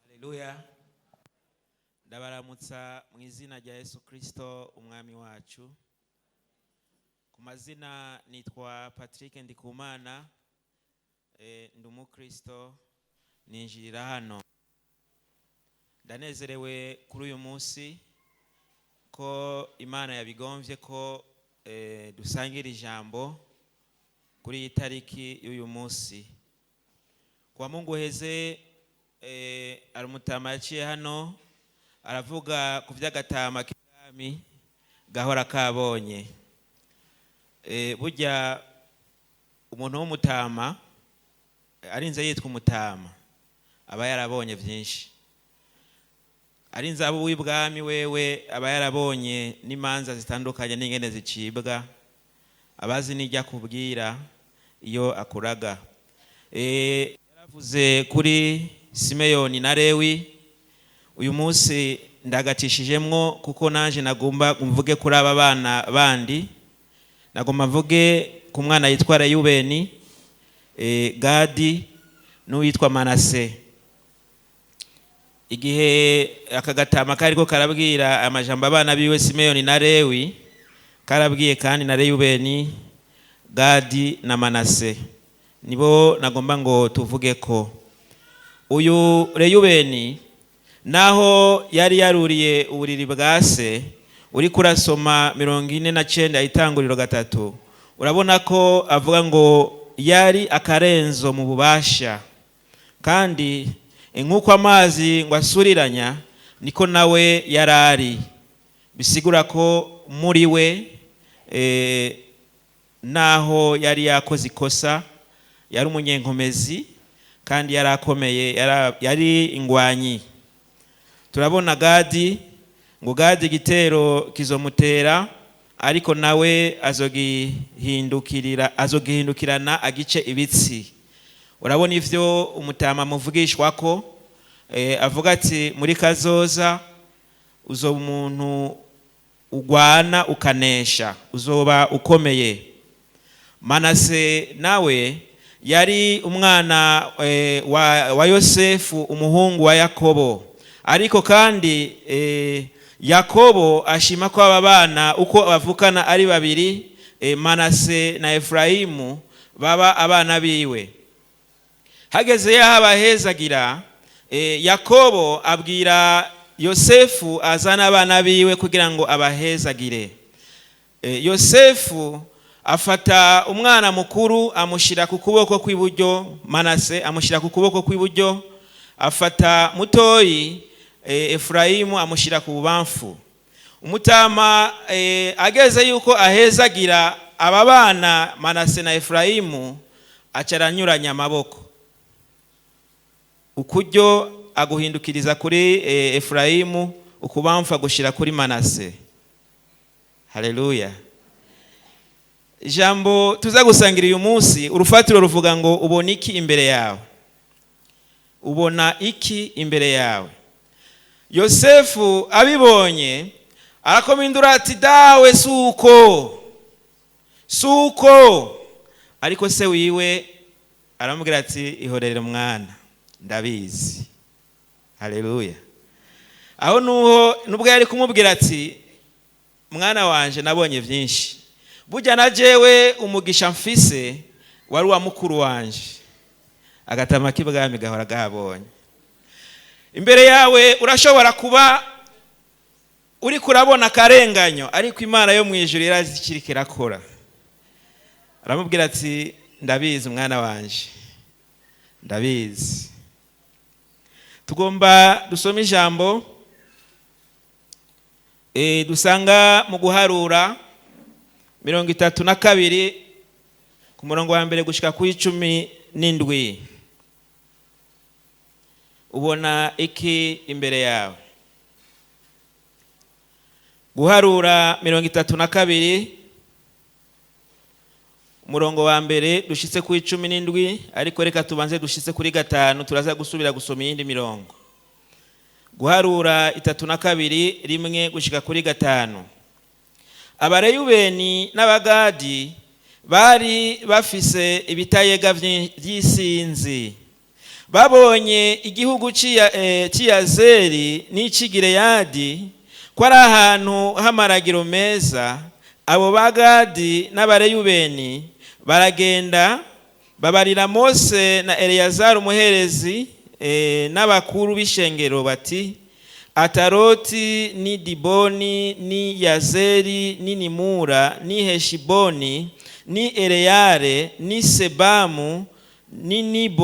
Haleluya. Ndabaramutsa mu izina rya Yesu Kristo umwami wacu. Ku mazina nitwa Patrick Ndikumana, ndi umukristo ninjirira hano. Ndanezerewe kuri uyu munsi ko Imana yabigomvye ko dusangira ijambo kuri iyi tariki y'uyu munsi. Kwa Mungu heze arumutama yaciye hano aravuga ku by'agatama k'ibwami gahora kabonye. Burya umuntu w'umutama arinze yitwa umutama aba yarabonye byinshi, arinze abo w'ibwami wewe aba yarabonye n'imanza zitandukanye n'ingene zicibwa, abazi n'ijya kubwira iyo akuraga. Yaravuze kuri Simeyoni na Lewi. Uyu munsi ndagatishijemwo kuko nanje nagomba mvuge kuri aba bana bandi. Nagomba mvuge ku mwana yitwa Reyubeni, Gadi n'uwitwa Manase. Igihe aka gatama kariko karabwira amajambo abana biwe Simeyoni na Lewi, karabwiye kandi na Reyubeni, Gadi na Manase. Nibo nagomba ngo tuvuge ko uyu Reyubeni naho yari yaruriye uburiri bwa se. Uri kurasoma 49 itanguriro 3, urabona ko avuga ngo yari akarenzo mu bubasha, kandi nk'uko amazi ngo asuriranya niko nawe yarari. Bisigura ko muri we naho yari yakoze ikosa yari umunyenkomezi kandi yarakomeye, yari ingwanyi. Turabona Gadi, ngo Gadi igitero kizomutera ariko nawe azogihindukirana agice ibitsi. Urabona ivyo umutama muvugishwa ko avuga ati muri kazoza uzoba umuntu ugwana ukanesha, uzoba ukomeye. Manase nawe yari umwana wa Yosefu umuhungu wa Yakobo, ariko kandi Yakobo ashima ko aba bana uko bavukana ari babiri, Manase na Efraimu baba abana biwe. Hageze yaho abahezagira, Yakobo abwira Yosefu azana abana biwe kugira ngo abahezagire. Yosefu afata umwana mukuru amushira ku kuboko kw'iburyo, Manase amushira ku kuboko kw'iburyo, afata mutoyi Efraimu amushira ku bubamfu. Umutama ageze yuko ahezagira aba bana Manase na Efraimu, acaranyuranya amaboko, ukuryo aguhindukiriza kuri Efraimu, ukubamfu agushira kuri Manase. Haleluya. Ijambo tuza gusangira uyu munsi, urufatiro ruvuga ngo ubona iki imbere yawe? Ubona iki imbere yawe? Yosefu abibonye arakomindura ati dawe suko suko, ariko se wiwe aramubwira ati ihorere mwana, ndabizi. Haleluya. Aho nuho nubwo yari kumubwira ati mwana wanje nabonye byinshi, burya na jewe umugisha mfise wari wa mukuru wanje, agatama k'ibwami gahora gahabonye. Imbere yawe urashobora kuba uri kurabona akarenganyo, ariko Imana yo mu ijuru irazikirika irakora. Aramubwira ati ndabizi mwana wanje, ndabizi. Tugomba dusome ijambo dusanga mu guharura 32 ku murongo wa mbere gushika ku 17. Ubona iki imbere yawe? Guharura 32, umurongo wa mbere dushitse kuri 17, ariko reka tubanze dushitse kuri 5, turaza gusubira gusoma iyindi mirongo. Guharura 32, 1 gushika kuri 5. Abareyubeni n'Abagadi bari bafise ibitayega vy'isinzi. Babonye igihugu c'Iyazeri n'ic'Igileyadi ko ari ahantu h'amaragiro meza, abo Bagadi n'Abareyubeni baragenda babarira Mose na Eleyazari umuherezi n'abakuru b'ishengero bati: Ataroti ni Diboni ni Yazeri ni Nimura ni Heshiboni ni Eleyare ni Sebamu ni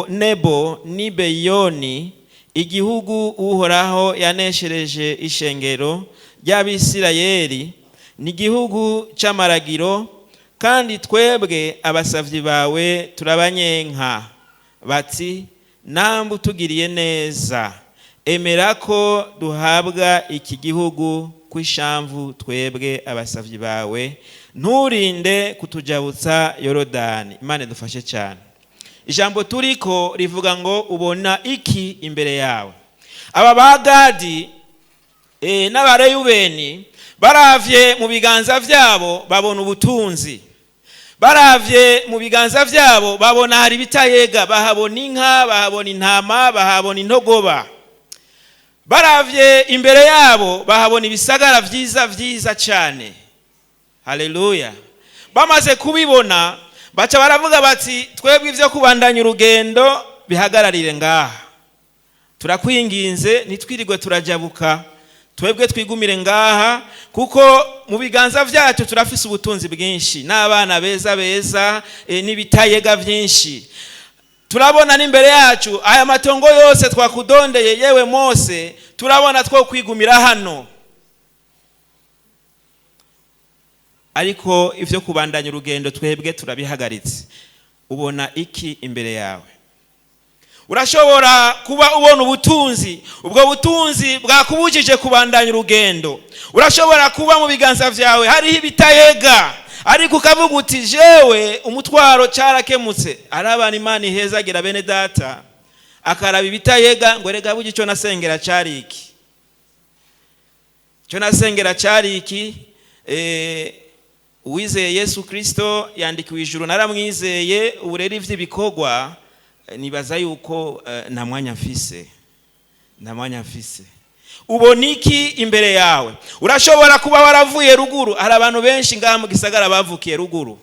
Nebo ni Beyoni, igihugu Uhoraho yaneshereje ishengero ry'Abisirayeli ni igihugu c'amaragiro, kandi twebwe abasavyi bawe turabanyenka. Bati: Nambe utugiriye neza, emera ko duhabwa iki gihugu kw'ishamvu, twebwe abasavyi bawe, nturinde kutujabutsa Yorodani. Imana idufashe cyane. Ijambo turiko rivuga ngo: ubona iki imbere yawe? Aba Bagadi n'Abareyubeni baravye mu biganza vyabo babona ubutunzi, baravye mu biganza vyabo babona hari ibitayega, bahabona inka, bahabona intama, bahabona intogoba. Baravye imbere yabo bahabona ibisagara vyiza vyiza cyane. Haleluya! Bamaze kubibona baca baravuga bati: twebwe ivyo kubandanya urugendo bihagararire ngaha, turakwinginze, ntitwirirwe turajabuka, twebwe twigumire ngaha, kuko mu biganza vyacu turafise ubutunzi bwinshi n'abana beza beza, n'ibitayega vyinshi. Turabona n'imbere yacu aya matongo yose twakudondeye, yewe Mose, turabona two kwigumira hano, ariko ivyo kubandanya urugendo twebwe turabihagaritse. Ubona iki imbere yawe? Urashobora kuba ubona ubutunzi, ubwo butunzi bwakubujije kubandanya urugendo. Urashobora kuba mu biganza vyawe hariho ibitayega, ariko ukavuga uti: jewe umutwaro cyarakemutse. Ari abantu Imana ihezagira, bene data, akaraba ibitayega ngo: rega burya icyo nasengera cyari iki, icyo nasengera cyari iki. Uwizeye Yesu Kristo yandikiwe ijuru, naramwizeye, ubu rero ivy'ibikorwa nibaza yuko nta mwanya mfise, nta mwanya mfise. Ubona iki imbere yawe? Urashobora kuba waravuye ruguru. Hari abantu benshi ngaha mu gisagara bavukiye ruguru.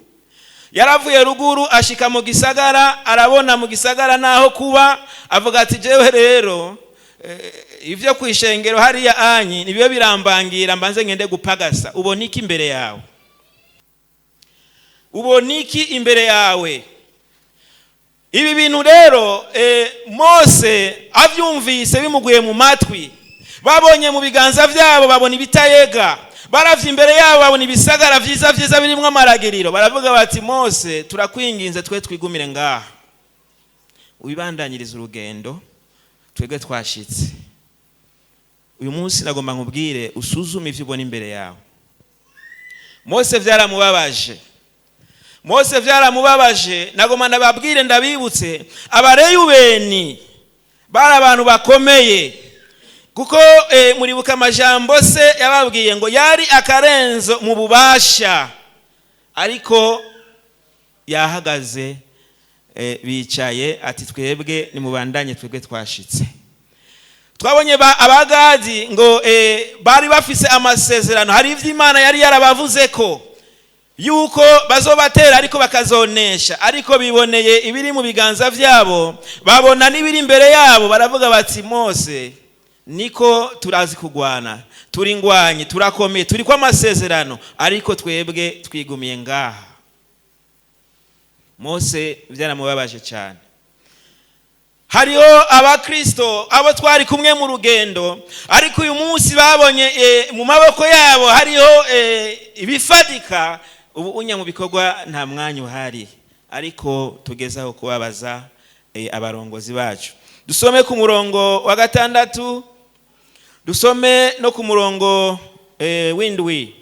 Yaravuye ruguru ashika mu gisagara, arabona mu gisagara naho kuba, avuga ati: jewe rero ivyo kwishengero hariya anyi nibyo birambangira, mbanze ngende gupagasa. Ubona iki imbere yawe? Ubona iki imbere yawe? Ibi bintu rero Mose avyumvise bimuguye mu matwi, babonye mu biganza vyabo babona ibitayega, baravye imbere yabo babona ibisagara vyiza vyiza birimwo amaragiriro, baravuga bati: Mose, turakwinginze, twe twigumire ngaha, wibandanyirize urugendo, twebwe twashitse. Uyu munsi nagomba nkubwire usuzume ivyo ubona imbere yawe. Mose vyaramubabaje, Mose vyaramubabaje. Nagomba ndababwire, ndabibutse, Abareyubeni bari abantu bakomeye, kuko muribuka amajambo se yababwiye ngo yari akarenzo mu bubasha, ariko yahagaze, bicaye ati: twebwe nimubandanye, twebwe twashitse. Twabonye Abagadi ngo bari bafise amasezerano, hari ivyo Imana yari yarabavuze ko yuko bazobatera ariko bakazonesha, ariko biboneye ibiri mu biganza vyabo, babona n'ibiri imbere yabo, baravuga bati: Mose, niko turazi kugwana, turi ngwanyi, turakomeye, turi ko amasezerano, ariko twebwe twigumiye ngaha. Mose byaramubabaje cyane. Hariho abakristo abo twari kumwe mu rugendo, ariko uyu munsi babonye mu maboko yabo hariho ibifatika, ubu unya mu bikorwa nta mwanya uhari, ariko tugezaho kubabaza abarongozi bacu. Dusome ku murongo wa 6, dusome no ku murongo w'indwi.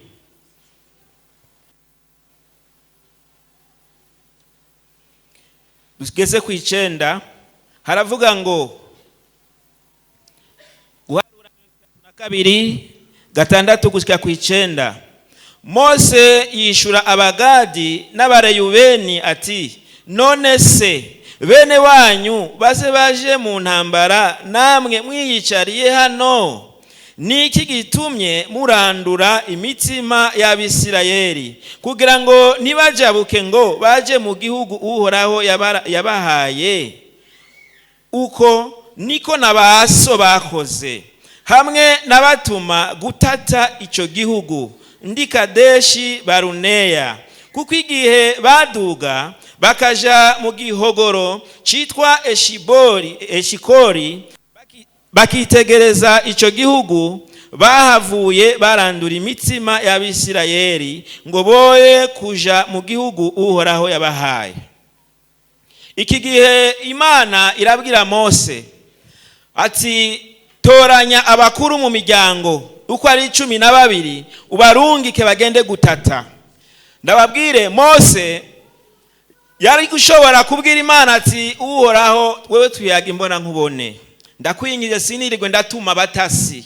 Tugeze ku 9, haravuga ngo guharura 32 6 gushika ku 9. Mose yishura Abagadi n'Abareyubeni ati: none se bene wanyu baze baje mu ntambara namwe mwiyicariye hano? Niki gitumye murandura imitima y'Abisirayeli kugira ngo ntibajabuke ngo baje mu gihugu Uhoraho yabahaye? Uko niko nabaso bakoze hamwe n'abatuma gutata ico gihugu ndi Kadeshi Baruneya, kuko igihe baduga bakaja mu gihogoro citwa Eshikori bakitegereza ico gihugu, bahavuye barandura imitima y'Abisirayeli ngo boye kuja mu gihugu Uhoraho yabahaye. Iki gihe Imana irabwira Mose ati: toranya abakuru mu miryango uko ari 12 ubarungike bagende gutata. Ndababwire, Mose yari gushobora kubwira Imana ati: Uhoraho, wewe tuyaga imbona nkubone, ndakwingize sinirirwe ndatuma batasi,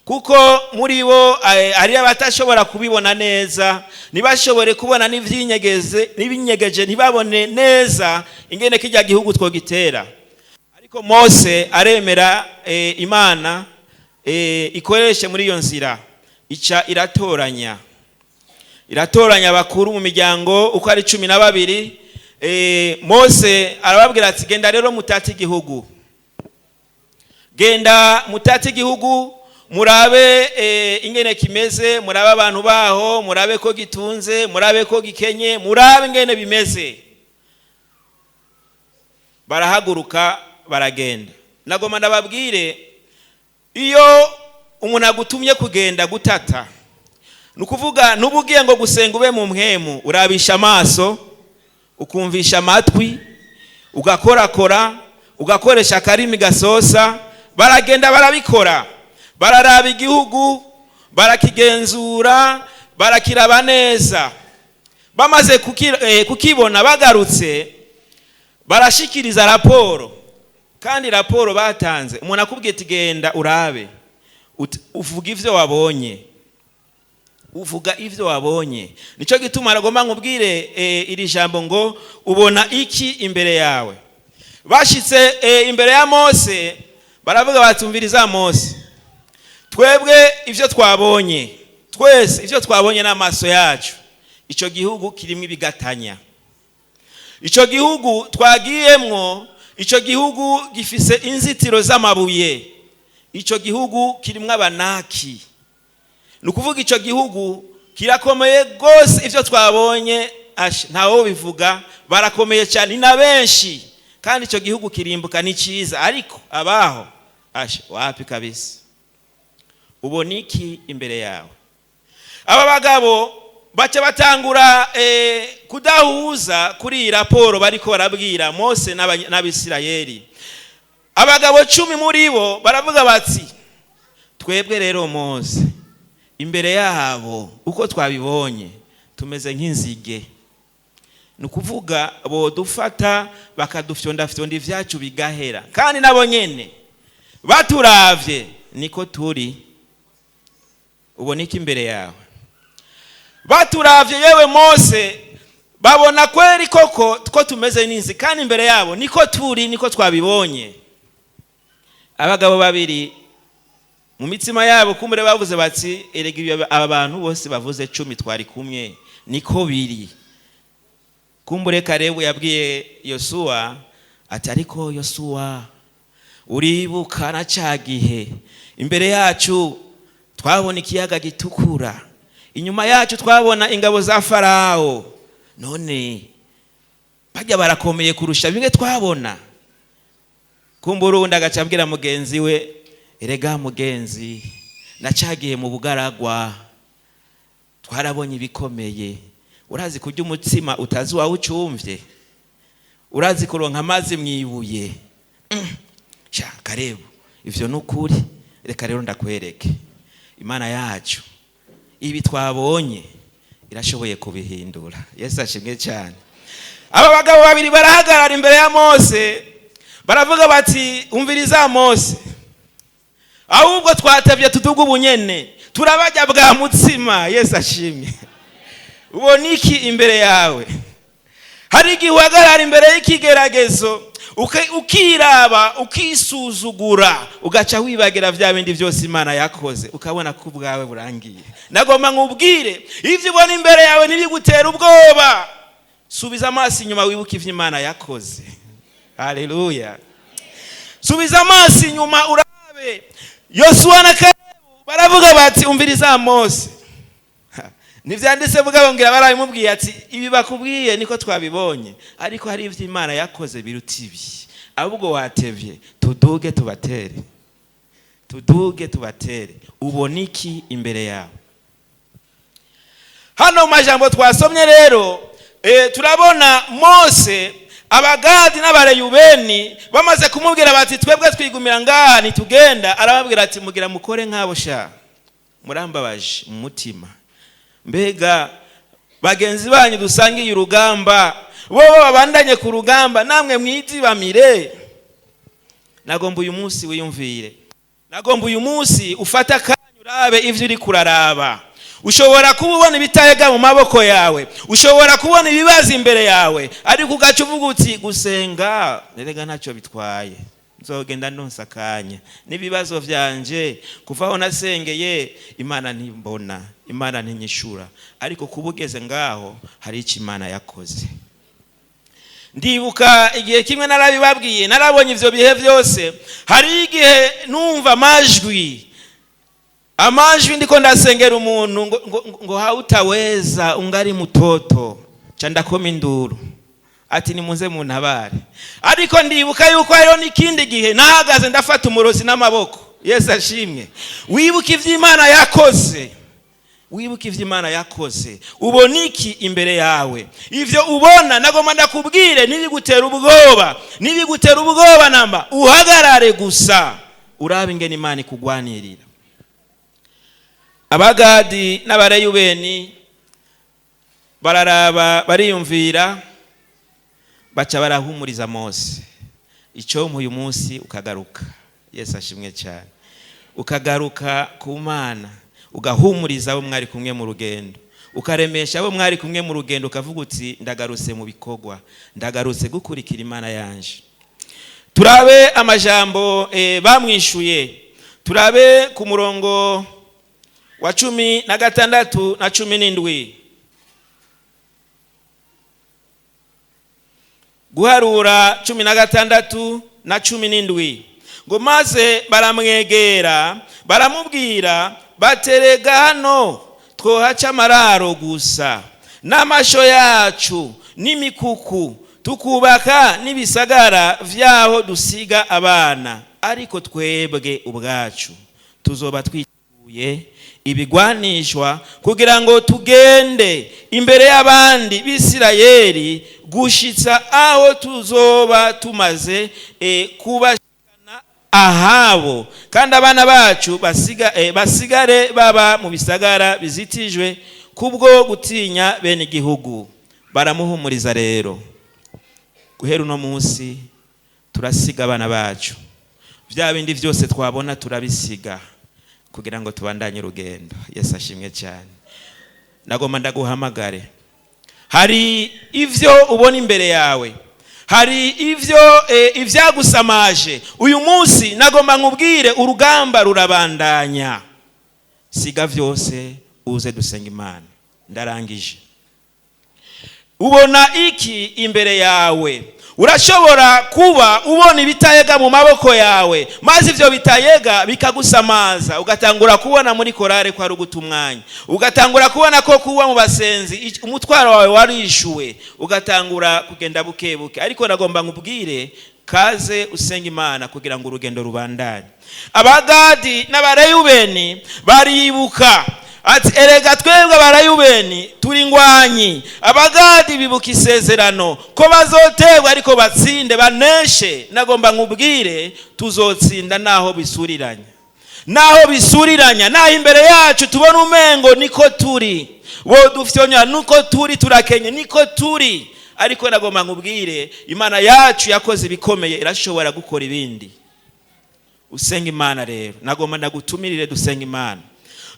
kuko muri bo ari abatashobora kubibona neza, ntibashobore kubona n'ivyinyegeze n'ibinyegeje, ntibabone neza ingene kijya gihugu twogitera. Ariko Mose aremera Imana ikoreshe muri iyo nzira, ica iratoranya abakuru mu miryango uko ari 12. Mose arababwira ati: genda rero mutate igihugu, genda mutate igihugu, murabe ingene kimeze, murabe abantu baho, murabe ko gitunze, murabe ko gikenye, murabe ingene bimeze. Barahaguruka baragenda. Nagoma ndababwire, iyo umuntu agutumye kugenda gutata, nukuvuga nubugiye ngo gusenga ube mu mpwemu, urabisha amaso, ukumvisha amatwi, ugakorakora, ugakoresha akarimi gasosa. Baragenda barabikora, bararaba igihugu, barakigenzura, barakiraba neza. Bamaze kukibona bagarutse barashikiriza raporo. Kandi raporo batanze, umuntu akubwiye ati genda urabe, uvuga ivyo wabonye, uvuga ivyo wabonye. Nico gituma aragomba nkubwire iri jambo ngo ubona iki imbere yawe. Bashitse imbere ya Mose baravuga batumviriza Mose, twebwe ivyo twabonye twese, ivyo twabonye n'amaso yacu, ico gihugu kirimo ibigatanya, ico gihugu twagiyemwo, ico gihugu gifise inzitiro z'amabuye, ico gihugu kirimo abanaki. Nukuvuga ico gihugu kirakomeye gose, ivyo twabonye ntawo bivuga, barakomeye cyane na benshi, kandi ico gihugu kirimbuka ni cyiza, ariko abaho wapi kabisa. Ubona iki imbere yawe? Aba bagabo baca batangura kudahuza kuri iyi raporo bariko barabwira Mose n'Abisirayeli. Abagabo 10 muri bo baravuga bati: twebwe rero Mose, imbere yabo uko twabibonye tumeze nk'inzige, nukuvuga bodufata bakadufyonda ivyacu bigahera, kandi nabo nyene baturavye niko turi. Ubona iki imbere yawe? Baturavye yewe Mose, babona kweri koko ko tumeze n'inzi, kandi imbere yabo niko turi, niko twabibonye. Abagabo babiri mu mitima yabo kumure bavuze bati: erega aba bantu bose bavuze 10 twari kumwe, niko biri. Kumbure Karebu yabwiye Yosuwa ati: ariko Yosuwa, uribuka na ca gihe imbere yacu twabona ikiyaga gitukura, inyuma yacu twabona ingabo za Farao, none bajya barakomeye kurusha bimwe twabona. Kumbura undi agaca abwira mugenzi we: erega mugenzi, nacagiye mu bugaragwa twarabonye ibikomeye, urazi kurya umutsima utazi wawucumvye, urazi kuronka amazi mwibuye. Sha Karebu, ivyo nukuri, reka rero ndakwereke Imana yacu Ibi twabonye irashoboye kubihindura. Yesu ashimwe cyane. Aba bagabo babiri barahagarara imbere ya Mose, baravuga bati: "Umviriza Mose, ahubwo twatevye tuduga ubunyene, turabajya bwa mutsima." Yesu ashimye. Ubona iki imbere yawe? Hari igihe uhagarara imbere y'ikigeragezo, ukiraba, ukisuzugura, ugaca wibagira bya bindi byose Imana yakoze, ukabona ko ubwawe burangiye. Nagomba nkubwire, ibyo ubona imbere yawe ntibigutera ubwoba. Subiza amaso inyuma, wibuke ibyo Imana yakoze. Haleluya! Subiza amaso inyuma urabe. Yosuwa na Kalebu baravuga bati: "Umviriza Mose." Ntibyanditse, bongera barabimubwiye ati: "Ibi bakubwiye niko twabibonye, ariko hari ibyo Imana yakoze biruta ibi. Ahubwo watevye, tuduge tubatere, tuduge tubatere." Ubona iki imbere yawe? Hano mu majambo twasomye rero, turabona Mose, Abagadi n'Abareyubeni bamaze kumubwira bati: "Twebwe twigumira ngaha, ntitugenda." Arababwira ati: "Mugira mukore nk'abo sha, murambabaje mu mutima. Mbega bagenzi banyu dusangiye urugamba bo babandanye ku rugamba, namwe mwizibamire?" Nagomba uyu munsi wiyumvire, nagomba uyu munsi ufate akanya urabe ivyo uri kuraraba. Ushobora kuba ubona ibitayega mu maboko yawe, ushobora kubona ibibazo imbere yawe, ariko ugaca uvuga uti: "Gusenga erega ntacyo bitwaye, nzogenda ndonsa akanya n'ibibazo vyanje. Kuva aho nasengeye, Imana ntimbona, Imana ntinyishura." Ariko kuba ugeze ngaho, hari icyo Imana yakoze. Ndibuka igihe kimwe narabibabwiye, narabonye ivyo bihe byose. Hari igihe numva amajwi, amajwi ndiko ndasengera umuntu ngo "Hautaweza, ungali mutoto." Ca ndakoma induru ati: "Nimuze muntabare." Ariko ndibuka yuko hariho n'ikindi gihe nahagaze, ndafata umurozi n'amaboko. Yesu ashimwe. Wibuka ivy'Imana yakoze, wibuke ivyo Imana yakoze. Ubona iki imbere yawe? Ivyo ubona, nagomba ndakubwire, ntibigutera ubwoba, ntibigutera ubwoba namba. Uhagarare gusa urabe ingene Imana ikugwanirira. Abagadi n'Abareyubeni bararaba, bariyumvira, baca barahumuriza Mose. Icyo uyu munsi ukagaruka, Yesu ashimwe cyane, ukagaruka ku Mana, ugahumuriza abo mwari kumwe mu rugendo, ukaremesha abo mwari kumwe mu rugendo, ukavuga uti: "Ndagarutse mu bikorwa, ndagarutse gukurikira Imana yanje." Turabe amajambo bamwishuye. Turabe ku murongo wa 16 na 17. Guharura 16 na 17, ngo: "Maze baramwegera, baramubwira baterega: 'Hano twohaca amararo gusa n'amasho yacu n'imikuku, tukubaka n'ibisagara vy'aho dusiga abana, ariko twebwe ubwacu tuzoba twiteguye ibigwanishwa kugira ngo tugende imbere y'abandi b'Isirayeli gushitsa aho tuzoba tumaze kubashikana ahabo, kandi abana bacu basigare baba mu bisagara bizitijwe kubwo gutinya bene igihugu.'" Baramuhumuriza rero: "Guhera uno munsi turasiga abana bacu, bya bindi byose twabona turabisiga kugira ngo tubandanye urugendo." Yesu ashimwe cyane. Nagomba ndaguhamagare. Hari ivyo ubona imbere yawe, hari ivyo ivyagusamaje uyu munsi. Nagomba nkubwire, urugamba rurabandanya. Siga vyose uze dusenga Imana. Ndarangije. Ubona iki imbere yawe? Urashobora kuba ubona ibitayega mu maboko yawe, maze ivyo bitayega bikagusamaza, ugatangura kubona muri korale ko ari uguta umwanya, ugatangura kubona ko kuba mu basenzi umutwaro wawe warishuwe, ugatangura kugenda buke buke. Ariko nagomba nkubwire, kaze usenga Imana kugira ngo urugendo rubandanye. Abagadi n'Abareyubeni baribuka ati: "Erega twebwe Abarayubeni turi ngwanyi." Abagadi bibuka isezerano ko bazoterwa ariko batsinde, baneshe. Nagomba nkubwire, tuzotsinda naho bisuriranye. Naho bisuriranya, naho imbere yacu tubona umengo niko turi, bo dufyonya nuko turi, turakenye niko turi, ariko nagomba nkubwire, Imana yacu yakoze ibikomeye, irashobora gukora ibindi. Usenga Imana rero, nagomba ndagutumirire dusenga Imana,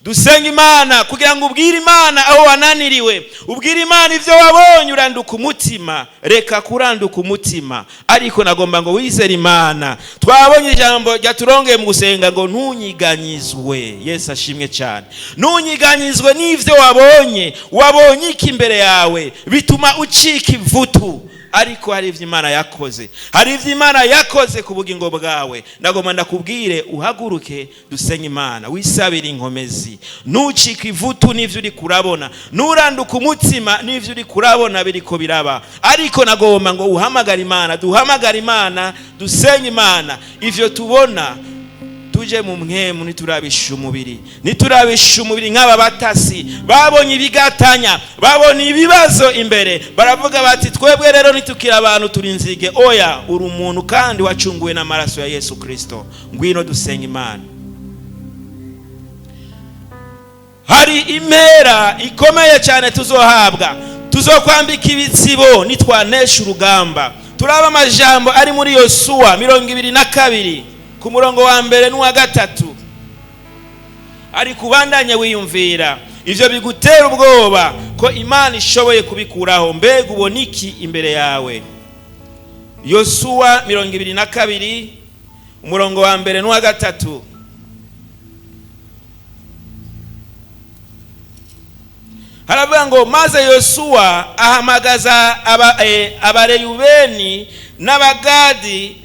dusenga Imana kugira ngo ubwire Imana aho wananiriwe, ubwire Imana ibyo wabonye, uranduka umutima. Reka kuranduka umutima, ariko nagomba ngo wizere Imana. Twabonye ijambo ryaturongeye mu gusenga ngo ntunyiganyizwe. Yesu ashimwe cyane. Ntunyiganyizwe n'ibyo wabonye. Wabonye iki imbere yawe bituma ucika ivutu? Ariko hari ibyo Imana yakoze, hari ibyo Imana yakoze ku bugingo bwawe. Ndagomba ndakubwire uhaguruke dusenye Imana, wisabire inkomezi. Ntucike ivutu n'ibyo uri kurabona, nturanduke umutima n'ibyo uri kurabona biriko biraba, ariko nagomba ngo uhamagare Imana, duhamagare Imana, dusenye Imana. Ivyo tubona tuje mu mpwemu, ntiturabisha umubiri, ntiturabisha umubiri. Nk'aba batasi babonye ibigatanya, babona ibibazo imbere, baravuga bati: "Twebwe rero nitukira abantu, turi inzige." Oya, uri umuntu kandi wacunguwe n'amaraso ya Yesu Kirisito. Ngwino dusenga Imana. Hari impera ikomeye cyane tuzohabwa, tuzokwambika ibitsibo nitwanesha urugamba. Turaba amajambo ari muri Yosuwa 22 ku murongo wa mbere n'uwa gatatu. Ariko ubandanye wiyumvira ivyo bigutera ubwoba ko Imana ishoboye kubikuraho. Mbega ubona iki imbere yawe? Yosuwa 22, umurongo wa mbere n'uwa gatatu. Haravuga ngo: "Maze Yosuwa ahamagaza Abareyubeni n'Abagadi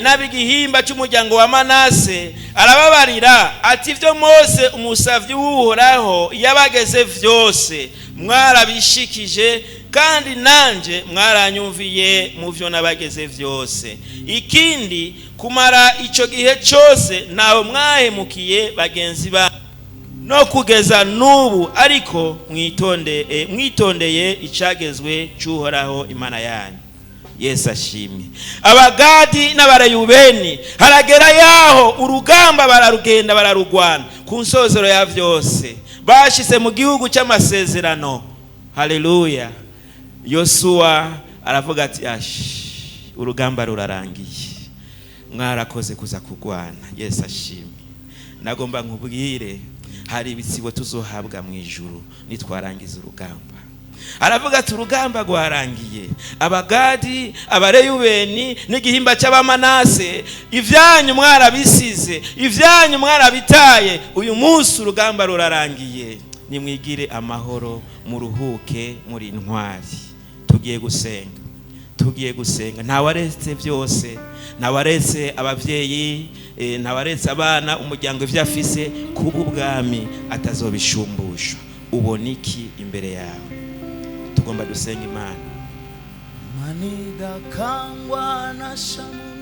n'ab'igihimba cy'umuryango wa Manase, arababarira ati: 'Ibyo Mose umusavyi w'Uhoraho yabageze vyose mwarabishikije, kandi nanje mwaranyumviye mu vyo nabageze vyose. Ikindi, kumara ico gihe cyose ntawe mwahemukiye bagenzi ba no kugeza n'ubu, ariko mwitondeye icagezwe cy'Uhoraho Imana yanyu.'" Yesu ashimwe. Abagadi n'Abareyubeni haragera yaho urugamba bararugenda, bararugwana, ku nsozero ya vyose bashyize mu gihugu cy'amasezerano. Haleluya! Yosuwa aravuga ati: "Ashi, urugamba rurarangiye, mwarakoze kuza kurwana." Yesu ashimwe. Nagomba nkubwire, hari ibitsibo tuzohabwa mu ijuru nitwarangiza urugamba. Aravuga ati: "Urugamba rwarangiye, Abagadi, Abareyubeni n'igihimba cy'Abamanase, ibyanyu mwarabisize, ibyanyu mwarabitaye. Uyu munsi urugamba rurarangiye, nimwigire amahoro, muruhuke, muri intwari." Tugiye gusenga, tugiye gusenga. Ntawaretse byose, ntawaretse ababyeyi, ntawaretse abana, umuryango, ibyo afise kuba ubwami atazobishumbusha. Ubona iki imbere yawe? Tugomba dusenga Imana. Manidakangwa na shamu.